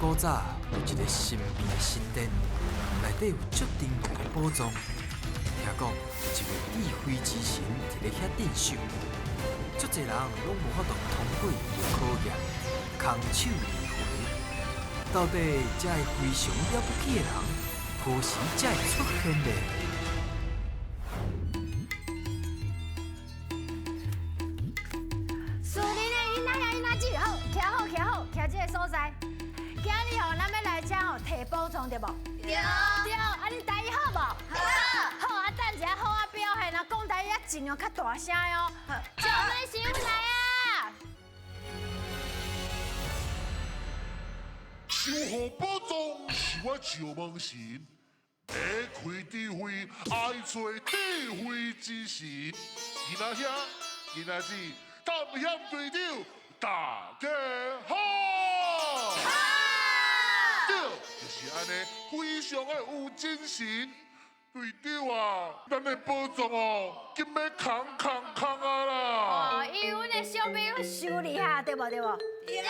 古早有一个神秘的神殿，内底有足珍贵的宝藏。听讲有一位智慧之神伫咧遐镇守，足济人拢无法度通过伊的考验，空手而回。到底这个非常了不起的人，何时才会出现呢？树林的囡仔兄、囡仔姊，好，徛好，徛好，徛这个所在。今日吼，咱欲来遮吼提宝藏，对无？对。对，啊，恁台语好无？好。好，啊，等一下好啊表现啊，讲台语啊，尽量较大声哦。赵美神来啊！守护宝藏是我石门神，爱开智慧，爱揣智慧之神。囡仔兄、囡仔姊，探险队长，大家好。好。对，就是按呢，非常的有精神。队长啊，咱的宝藏哦，紧欲空空空啊啦！哦，因为阮的小朋友伤厉害，对无对无？对。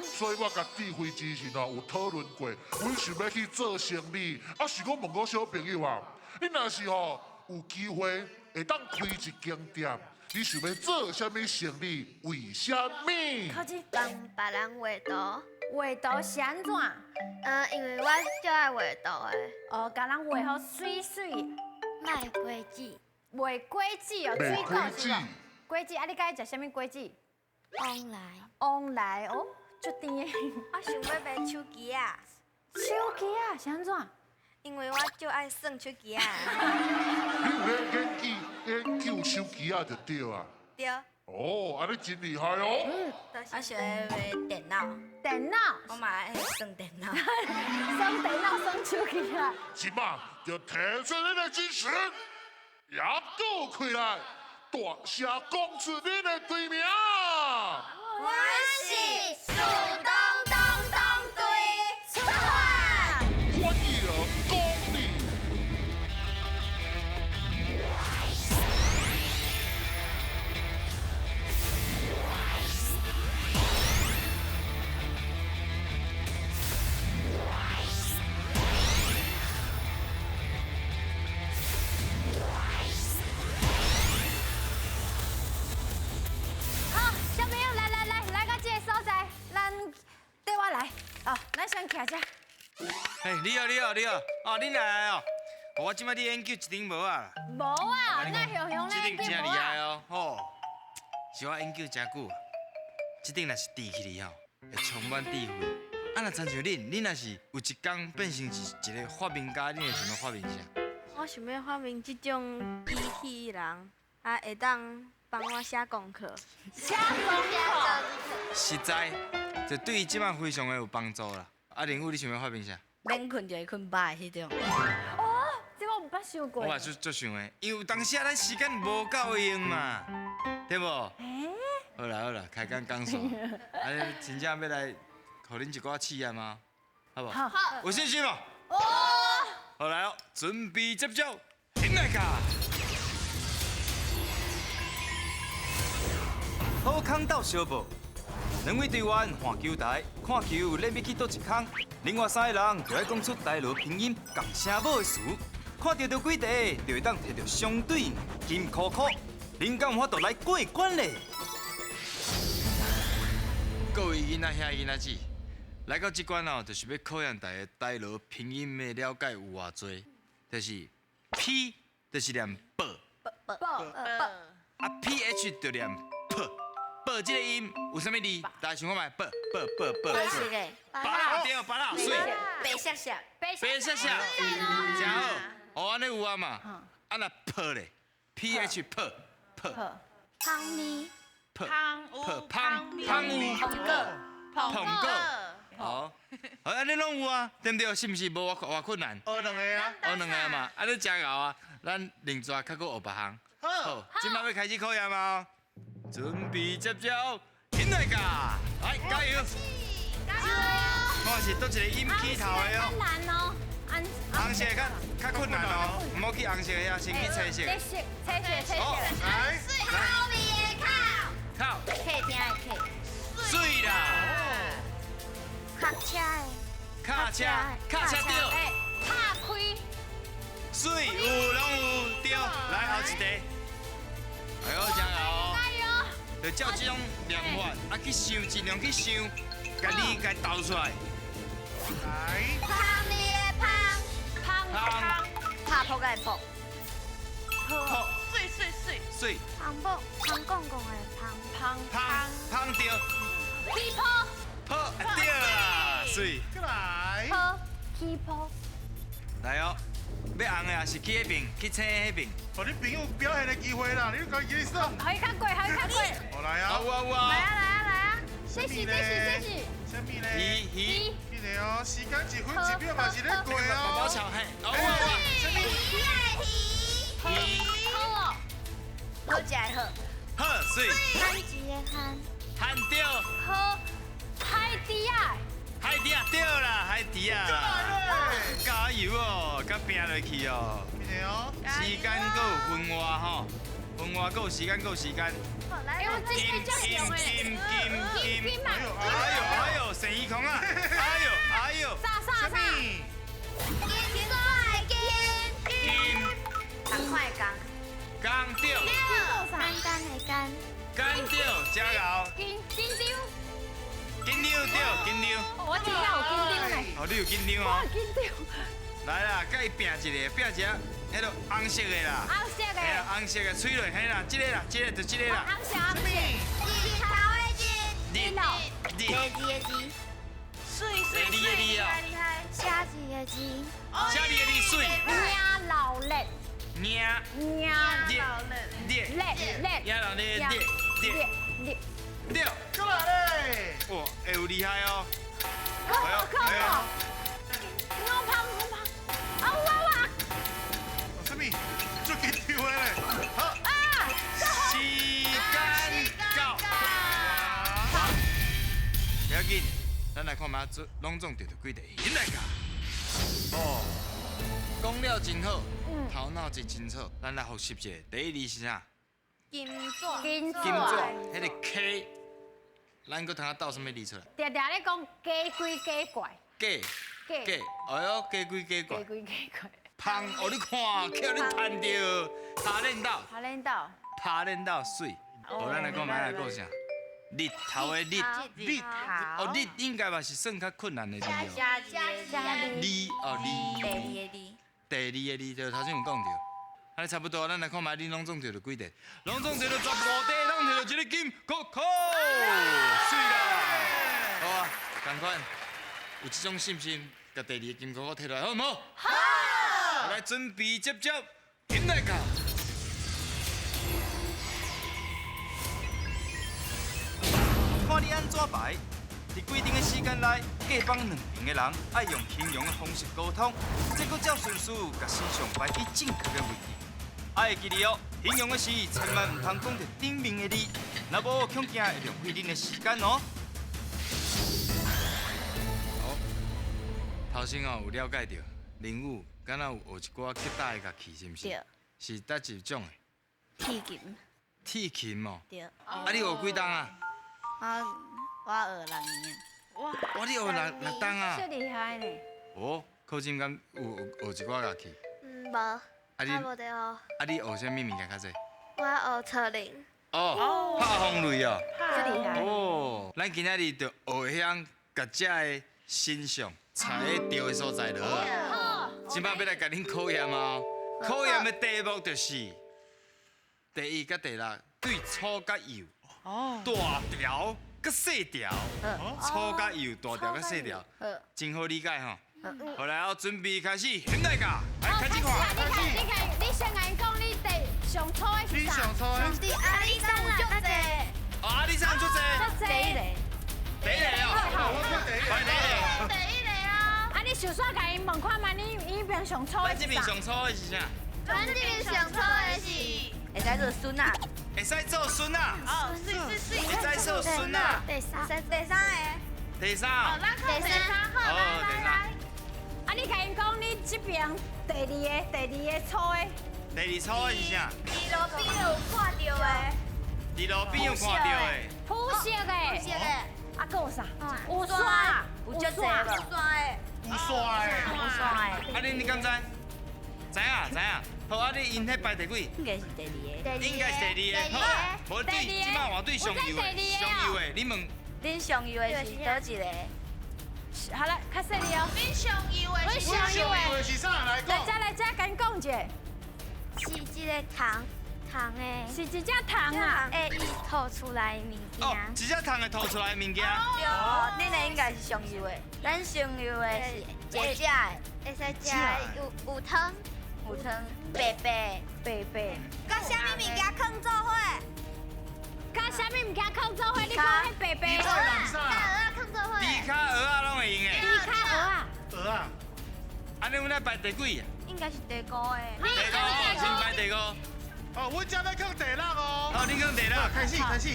所以我佮智慧之神哦有讨论过，阮想欲去做生意，啊，想讲问我小朋友啊，你若是吼有机会会当开一间店，你想欲做啥物生意？为啥物？考试帮别人画图。画图是按怎？因为我足爱画图的。哦，共人画予媠媠。卖果子。卖果子哦，水果是无？果子啊，你佮意食啥物果子？旺来。旺来哦，足甜的。我想欲卖手机仔。手机仔是按怎？因为我足爱耍手机仔。你有咧研究研究手机仔就对啊。对。哦，按呢真厉害哦。我想欲卖电脑。电脑。我嘛爱耍电脑。耍电脑耍手机仔。这马就提出恁的精神，也阁开来，大声讲出恁的队名。我是树东东东队出发。欢迎光临。好，小朋友来来来，来到这个所在，咱缀我来。哦，咱先徛遮。嘿，你好，你好，你好，哦，恁来哦。我这摆咧研究一顶帽仔。帽仔，那雄雄咧这顶真厉害哦，吼，是我研究真久啊。这顶若是戴起来吼，会充满智慧。啊，若亲像恁，恁若是有一工变成一个发明家，恁会想欲发明啥？我想欲发明这种机器人，啊，会当帮我写功课。写功课。实在，这对这摆非常的有帮助啦。啊，玲武，你想欲发明啥？免睏就会睏饱的彼种。哦，这我毋捌想过。我嘛足想的，因为有当时啊，咱时间无够用嘛，对无？好啦好啦，开讲讲煞。啊，真正欲来，予恁一寡试验吗？好无？好。有信心无？有。好来哦，准备接招，起来卡！好康斗相报，两位队员换球台，看球咱欲去佗一空。另外三个人就爱讲出台罗拼音仝声母的词，看著著几题，就会当提著相对应金箍箍。恁敢有法度来过关咧？各位囡仔兄、囡仔姊，来到这关哦，就是欲考验大家台罗拼音的了解有偌济，就是 P 就是念 B， B，啊 PH 就念 P。报这个音有啥物字？大家想看觅，报报报报。白色的。芭乐对，芭乐媠。白色色。白色色。真好。哦，按呢有啊嘛。啊若破咧，P H 破破。芳咪。破。芳破芳芳有。苹果。苹果。好。好，按呢拢有啊，对毋对？是毋是无偌困难？学两个啊。学两个嘛，按呢真𠢕啊！咱另跩较阁学别项。好。这摆欲开始考验啊！准备接招，起来噶！来，加油！加油！看是佗一个音起头的哦。较难哦，红色较较困难哦，毋好去红色遐，先去青色。青色，青色，青色。来，口味的口。口。客厅的客。媠啦。空車的。卡車，卡車對。拍開。水有攏有對，來後一題。哎呦，真𠢕哦！就照這種念法，啊去想，盡量去想，共你共投出來。來。芳你的芳，芳芳。拍撲的撲。撲。水水水。水。芳某，芳公公的芳。芳芳芳對。起泡。泡對啦，水。過來。泡起泡。來哦。欲紅的，抑是去彼爿，去青彼爿。予你朋友表現的機會啦，你家己耍。予伊較過，予伊較過。好來啊！有啊有啊。來啊來啊來啊！這是這是這是。啥物咧？魚魚。記得哦，時間一分一秒嘛是咧過哦。寶寶巧嘿，有啊有啊。啥物？魚魚。好哦。好食的好。好水。番薯的番。番對。好，海猪仔。海猪仔對啦，海豬仔。加油哦，佮拼落去哦。時間閣有分外吼，分外閣有時間，閣有時間。哎，我這金金金金金，哎呦哎呦，生意空啊！哎呦哎呦，啥啥啥？金金金金，同款的工。工對。簡單的簡。簡對，真𠢕。緊緊張。緊張對，緊張。我真正有緊張呢。哦，你有緊張哦。我緊張。來啦，佮伊拼一个，拼一个，彼个紅色的啦。紅色的。嘿啦，紅色的吹落，嘿啦，這个啦，這个就這个啦。紅色紅色。日頭的日。日。日。日字的字。水水水，厉害厉害。寫字的字。寫字的字水。迎老熱。迎。迎热。热。热热。迎老热热热热。对。过来嘞。哇，会有厉害哦。够够够。我胖我胖，啊哇哇！啥物？足紧张的咧。好。啊！時間到。不要緊，咱來看覓做，攏總著著幾題，來噶。哦，講了真好，頭腦真清楚。咱來複習一下，第一字是啥？金紙。金金紙，彼个 K，咱閣通啊鬥啥物字出來？常常咧講假鬼假怪。假。假。哎喲，假鬼假怪。假鬼假怪。芳，哦你看，叫你趁著，拍练到。拍练到。拍练到水。好，咱来讲覓来讲啥？日头的日。日头。哦，日應該嘛是算較困難的字哦。加加加。字哦字。第二个字。第二个字就頭先有講著。按呢差不多，咱來看覓，恁攏總摕著幾塊？攏總摕著15塊，攏摕著一個金扣扣，媠啦！好啊，仝款有這種信心，共第二个金箍箍摕來，好毋好？好。來準備接接，緊來到。看你按怎排，佇規定的時間內，隔方兩邊的人愛用形容的方式溝通，這閣照順序共神像排去正確的位置。愛會記得哦，形容的時千萬毋通講著頂面的字，若無恐驚會浪費恁的時間哦。好，頭先哦有了解著，林武敢若有學一寡吉他的樂器，是毋是？對。是佗一種的？鐵琴。鐵琴哦。對。啊，你學幾冬啊？我學6年。哇！哇，你學六冬啊？這厲害呢。哦，考真敢有學一寡樂器？嗯，無。啊你，我無得學。啊你學啥物物件較濟？我學車鈴。哦，拍風雷哦。這厲害。哦，咱今仔日就學曉共這个神像插佇對的所在就好啊。好。這擺欲來共恁考驗哦，考驗的題目就是第一佮第六對粗佮幼，大條佮細條，粗佮幼，大條佮細條，真好理解吼。好來，我準備開始，現在㗎，來開始看。你看，你先共𪜶講，你第上粗的是啥？你上粗的。阿里山有足濟。哦，阿里山有足濟。足濟。第一个。第一个哦。第一个。第一个啊。啊，你想煞共𪜶問看覓，你伊邊上粗的是啥？咱這邊上粗的是啥？咱這邊上粗的是。會使做孫仔。會使做孫仔。哦，媠媠媠。會使做孫仔。第三。第三个。第三。哦，咱考第三好，來來來。啊，你共𪜶講，你這邊第二个，第二个粗的。第二粗的是啥？佇路邊有看著的。佇路邊有看著的。膚色的。膚色的。啊，閣有啥？有山，有足濟。線。有線的。有線的。有線的。啊，你敢知？知影知影。好，啊，你𪜶彼排第幾？應該是第二個。應該是第二個。好，無對，這擺換對上游的，上游的，你問。恁上游的是佗一個？好了，較細膩哦。恁上游的是。阮上游的是啥？來講。來這來這，趕講一下。是這個蟲，蟲的。是一隻蟲啊。會伊吐出來的物件。哦，一隻蟲會吐出來的物件。對，恁的應該是上游的，咱上游的是一隻的，會使食有湯，有湯，白白白白。佮啥物物件囥做伙？佮啥物物件囥做伙？你講彼白白。蚵仔，蚵仔囥做伙。豬跤蚵仔攏會用的。豬跤蚵仔。蚵仔。按呢，阮愛排第幾啊？應該是第五個。第五，先排第五。哦，阮這欲囥第六哦。好，你囥第六。開始，開始。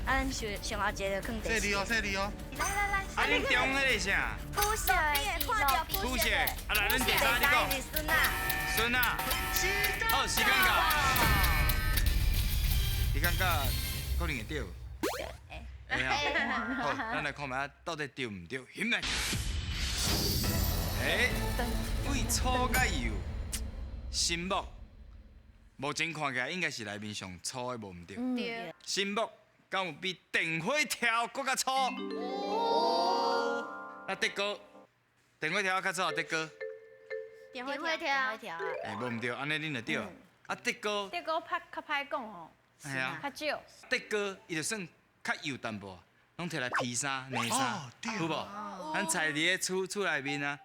啊，咱上上後一個就囥第四。細膩哦，細膩哦。來來來。啊，恁中彼個啥？膚色的，看著膚色。啊，來，恁第三你講。是孫仔。孫仔。好，時間到。你感覺可能會對？會啊。好，咱來看覓到底對毋對？翕來。欸，對粗佮幼，心木，目前看起來應該是內面上粗的，無毋對。對。心木敢有比電火條閣較粗？哦。那德哥，電火條較粗，德哥。電火條。欸，無毋對，按呢恁就對。啊，德哥。德哥較歹講吼。係啊。較少。德哥伊就算較幼淡薄，攏提來披衫、內衫，有無？咱採佇咧厝厝內面啊。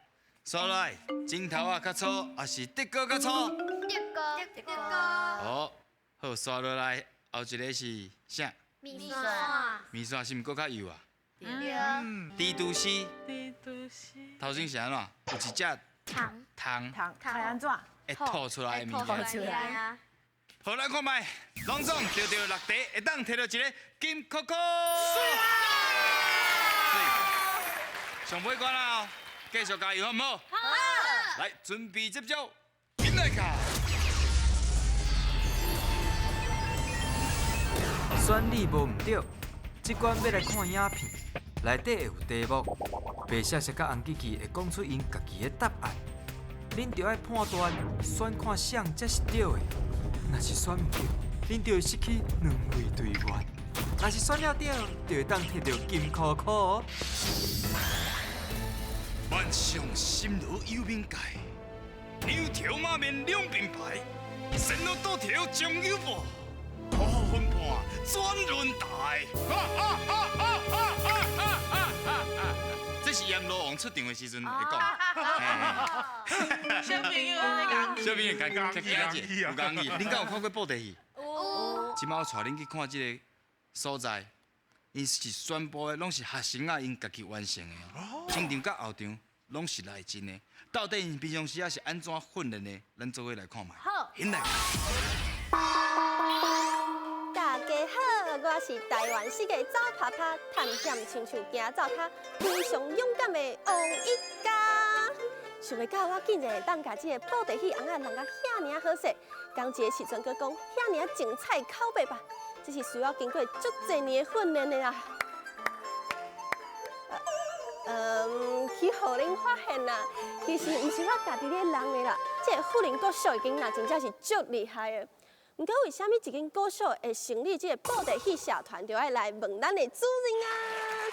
煞來，指頭仔較粗，抑是竹篙較粗？竹篙，竹篙。好，好，煞落來，後一个是啥？麵線。麵線是毋閣較幼啊？對。蜘蛛絲。蜘蛛絲。頭先是按怎？有一隻蟲。蟲。蟲。蟲按怎？會吐出來的物件。吐出來啊！好，咱看覓，攏總著著六題，會當提著一个金箍箍。水。上尾關啦！繼續加油，好毋好？好。來，準備接招，緊來卡。選你無毋對，這關欲來看影片，內底會有題目，白雪雪佮紅吉吉會講出𪜶家己的答案，恁著愛判斷選看啥才是對的。若是選毋對，恁就會失去兩位隊員；若是選了對，就會當提著金箍箍哦。萬象森羅有冥界，牛頭馬面兩邊排，神羅倒條将有步，土分半轉輪台。這是閻羅王出場的時陣會講。小朋友按呢講。小朋友講，講講有講義。恁敢有看過布袋戲？有。這擺我帶恁去看這个所在。𪜶是全部的，攏是學生仔𪜶家己完成的。前場佮後場攏是內真的。到底𪜶平常時仔是按怎訓練的？咱做伙來看覓。好。來。大家好，我是台灣世界走趴趴，探險親像行走跤，非常勇敢的王一嘉。想袂到我竟然會當共這個布袋戲尪仔弄甲遐爾仔好勢，講這个時陣閣講遐爾精彩口白吧。這是需要經過足濟年的訓練的啦。去予恁發現啦，其實毋是我家己咧弄的啦。這个富林國小的囡仔真正是足厲害的。毋過為啥物一間國小會成立這个布袋戲社團，就愛來問咱的主任啊？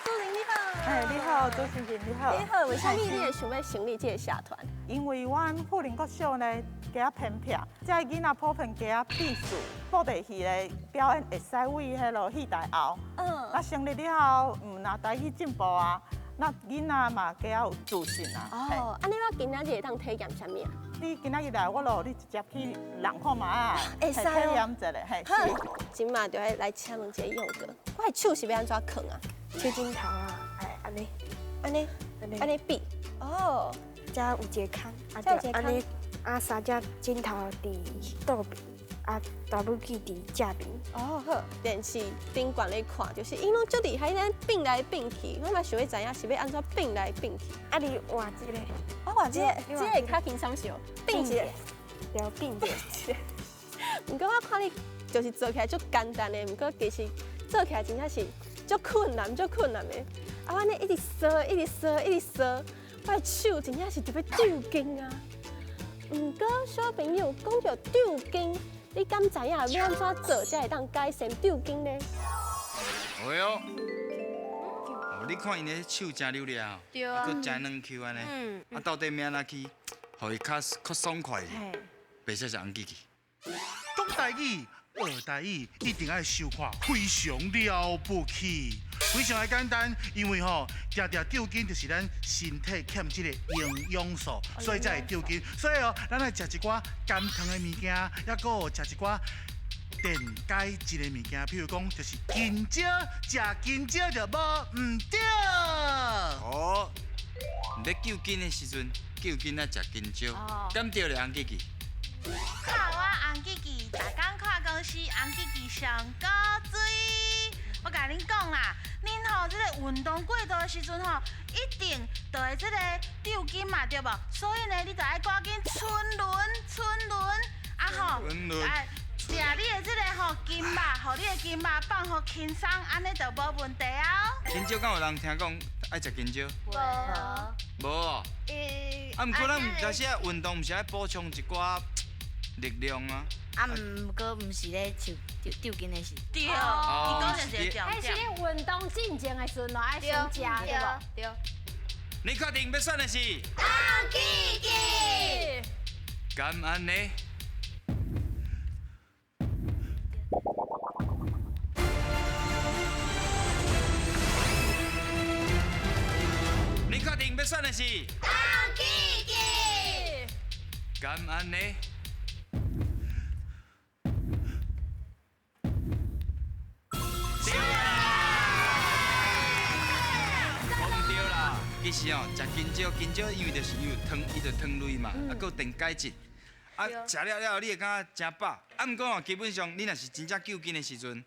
主任你好。哎，你好，主持人你好。你好，為啥物你會想欲成立這个社團？因為阮富林國小呢，較偏僻，這个囡仔普遍較鄙視布袋戲的表演，會使為彼啰戲台後。啊，成立了後，毋若台語進步啊，那囡仔嘛較有自信啊。哦，按呢我今仔日會當體驗啥物啊？你今仔日來，我就予你直接去弄看覓啊，會使體驗一下，嘿。好，這馬就愛來請問一个勇哥，我的手是欲按怎囥啊？手指頭啊，哎，按呢，按呢，按呢比。哦，這有一个空，啊，這有一個按呢，啊，三隻指頭佇倒邊，啊，大拇指佇正邊。哦好，電視頂懸咧看，就是𪜶攏足厲害，咧變來變去，我嘛想欲知影是欲按怎變來變去。啊，你換這个。我換這個，這个會較輕鬆是無？變一個，對，變一個。毋過我看你就是做起來足簡單的，毋過其實做起來真正是足困難、足困難的。啊，我按呢一直趖，一直趖，一直趖，我的手真正是特别抽筋啊。毋过小朋友讲著抽筋，你敢知影要按怎做才会当改善抽筋呢？会哦。哦，你看𪜶的手真溜掠哦，对啊，阁真软 Q 按呢。啊，到底欲按怎去，予伊较较爽快？白色是红记记。讲台语，学台语，一定爱收看，非常了不起，非常的简单，因为吼，定定抽筋就是咱身体欠这个营养素，所以才会抽筋。所以哦，咱爱食一寡甘糖的物件，抑阁有食一寡电解质的物件，比如讲就是香蕉，食香蕉就无毋对。哦，你咧抽筋的时阵，抽筋爱食香蕉，敢对咧，红记记。看我红记记，逐工看公司红记记上古水。我共恁讲啦，恁吼这个运动过度的时阵吼，一定就会这个抽筋嘛，对无？所以呢，你就爱赶紧春轮春轮，啊吼，爱食你的这个吼筋肉，予你的筋肉放予轻松，按呢就无问题啊。香蕉敢有人听讲爱食香蕉？无。无哦。啊，毋过咱有时啊运动，毋是爱补充一寡力量啊。啊，毋过毋是咧抽抽筋的时。对，伊讲的是重点。彼是咧运动进前的时阵，爱先食，对无？对。你确定欲选的是？红记记。敢按呢？你确定欲选的是？红记记。敢按呢？其实哦，食香蕉，香蕉因为就是伊有糖，伊就糖类嘛，啊，阁有电解质，啊，食了了后你会感觉真饱。啊，毋过哦，基本上你若是真正抽筋的时阵，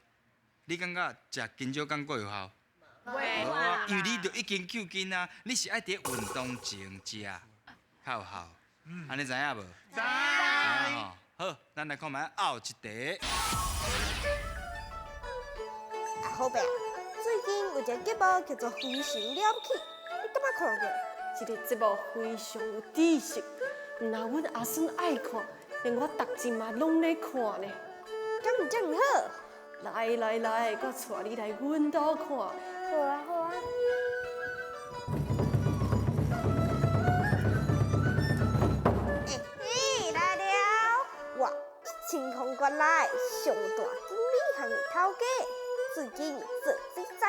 你感觉食香蕉敢阁有效？袂啦，因为你就已经抽筋啊，你是爱伫运动前食较有效。按呢知影无？知。好，咱来看觅后一题。啊，好伯，最近有一个节目叫做《非常了不起》。你敢捌看过？这个节目非常有知识，毋但阮阿孙爱看，连我逐日嘛拢咧看呢。敢有遮尔好？来来来，我带你来阮兜看。好啊好啊。欸，来了！我1000原来上大经理行的头家，最近做水灾。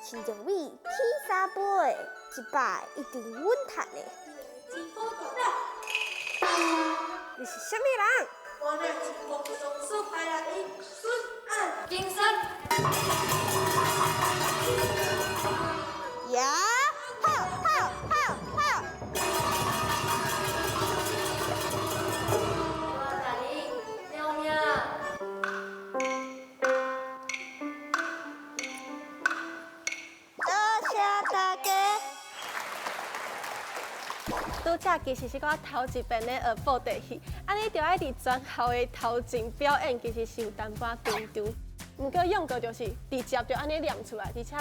亲像米起三倍，这摆一定稳赚的。你是啥物人？我乃是皇上所派来的孙安金山。呀，好，好，好，好！我带你了命。多谢大家。拄才其实是我头一遍咧学布袋戏，按呢就爱伫全校的头前表演，其实是有淡薄仔紧张。毋过勇哥就是直接就按呢念出来，而且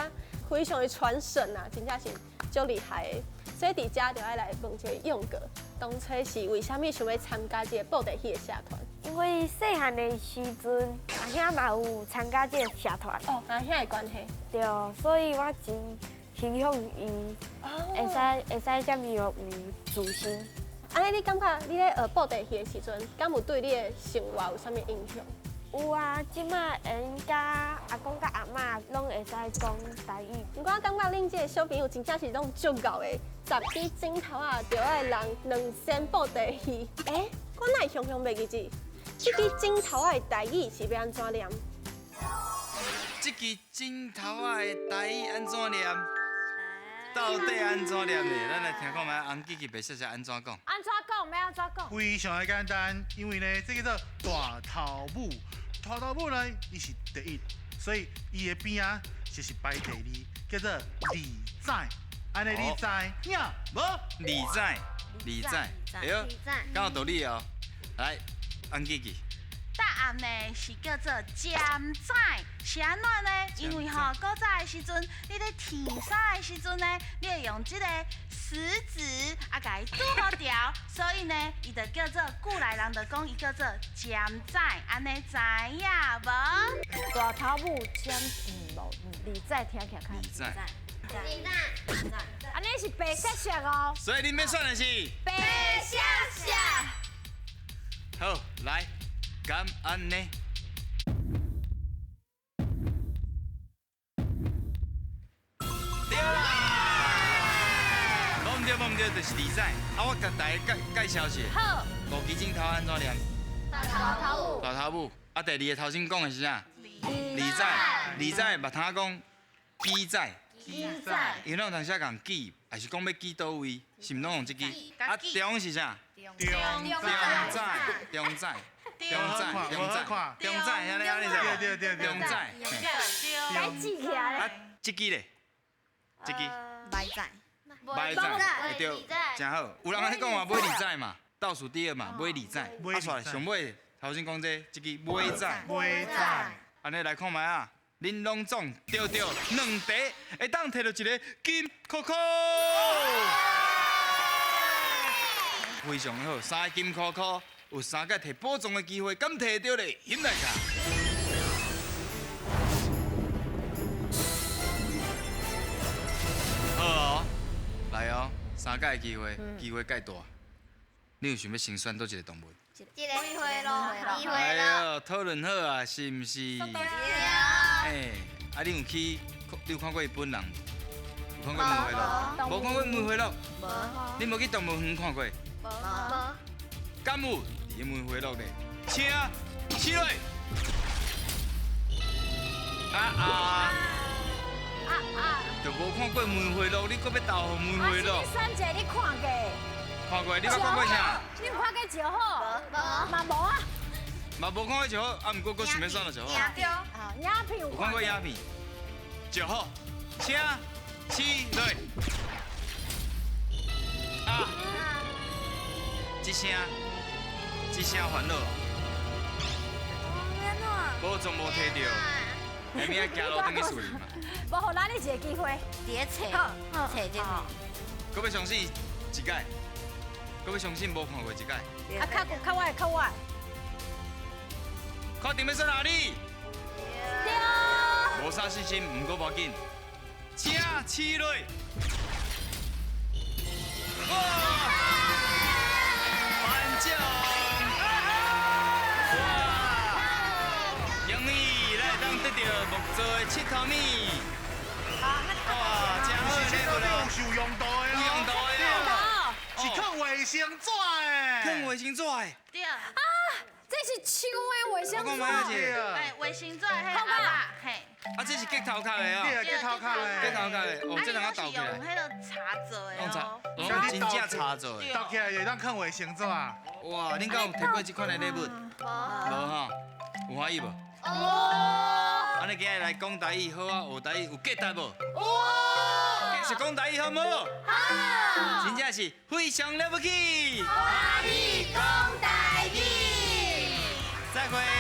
非常的传神啊，真正是足厉害的。所以伫遮就爱来问一下勇哥，当初是为啥物想欲参加这个布袋戏的社团？因为细汉的时阵，阿兄嘛有参加这个社团。哦，阿兄的关系。对，所以我真欣赏伊，会使遮尔有自信。按呢，你感觉你咧学布袋戏的时阵，敢有对你的生活有啥物影响？有啊，这马会用佮阿公佮阿嬷拢会使讲台语。毋过我感觉恁这个小朋友真正是拢足𠢕的，10支指头仔就爱人2000布袋戏。欸，我哪会雄雄袂记这？这支指头仔的台语是欲按怎念？这支指头仔的台语按怎念？到底按怎念呢？咱来听看觅红记记白雪雪按怎讲？按怎讲？欲按怎讲？非常的简单，因为呢，这叫做大头母。大头母呢，伊是第一，所以伊的边仔就是排第二，叫做二仔。按呢你知影无？二仔，二仔，对，敢有道理哦。来，红记记，答案呢是叫做尖仔，是按怎呢？因为吼古早的时阵，你咧添衫的时阵呢，你会用这个食指啊，共伊拄好调，所以呢，伊就叫做古来人就讲伊叫做尖仔，按呢知影无？大头母尖无，二仔听起来较。二仔。按呢是白色色哦。所以恁欲选的是白色色。好，来。敢按呢？对啦！无毋对，无毋对，就是二仔。啊，我共大家介绍一下。好。五支镜头按怎念？大头母。大头母。啊，第二个头先讲的是啥？二仔。二仔嘛通讲记仔。记仔。因为咱有当时讲记，还是讲欲记佗位，是毋拢用这支？啊，中是啥？中仔。中仔。中仔，中仔，中仔，按呢按呢对对对，中仔。该记起来。啊，这支咧，这支。买仔。买仔，对，真好。有人按呢讲嘛，买二仔嘛，倒数第二嘛，买二仔。啊，煞上尾头先讲这，这支买仔。买仔。按呢来看觅啊，恁拢总对对两题，会当摕到一个金箍箍。非常好，三个金箍箍。有三个摕宝藏的机会，敢摕著咧？翕来看。好哦，来哦，三个机会，机会介大。你有想欲先选佗一个动物？一个。梅花鹿。哎呦，讨论好啊，是毋是？哎，啊，你有去？你有看过伊本人？有看过梅花鹿？无看过梅花鹿？无。你无去动物园看过？无。敢有？伫梅花鹿咧，请起来！啊啊啊啊！就无看过梅花鹿，你阁欲投予梅花鹿？你选一个你看过？看过，你捌看过啥？你有看过石虎？无。嘛无啊？嘛无看过石虎，啊，毋过阁想欲选就石虎。对。啊，影片有看过影片。石虎，请起来！啊！这声。这声烦恼，宝藏无提著，下面爱行路转去树林嘛。无，予咱你一个机会，伫咧揣，揣这个。阁欲相信一摆，阁欲相信无看过一摆。啊，较较我的，较我的。确定欲选阿里？对。无啥信心，毋过无要紧。请起来。哇！颁奖。得著木做的𨑨迌物，哇，真好，这个有用途的，有用途的，是放卫生纸的，放卫生纸的。对啊，这是抢的卫生纸。哎，卫生纸，嘿，阿爸，嘿。啊，这是结头壳的哦。对，结头壳的，结头壳的，哦，这两个倒起来。用彼个茶做的哦。用真正茶做的。倒起来会当放卫生纸。哇，恁敢有提过这款的礼物？无。无吼，有欢喜无？哦。按呢今日来讲台语好啊，学台语有价值无？继续讲台语好无？好。真正是非常了不起。欢喜讲台语。再会。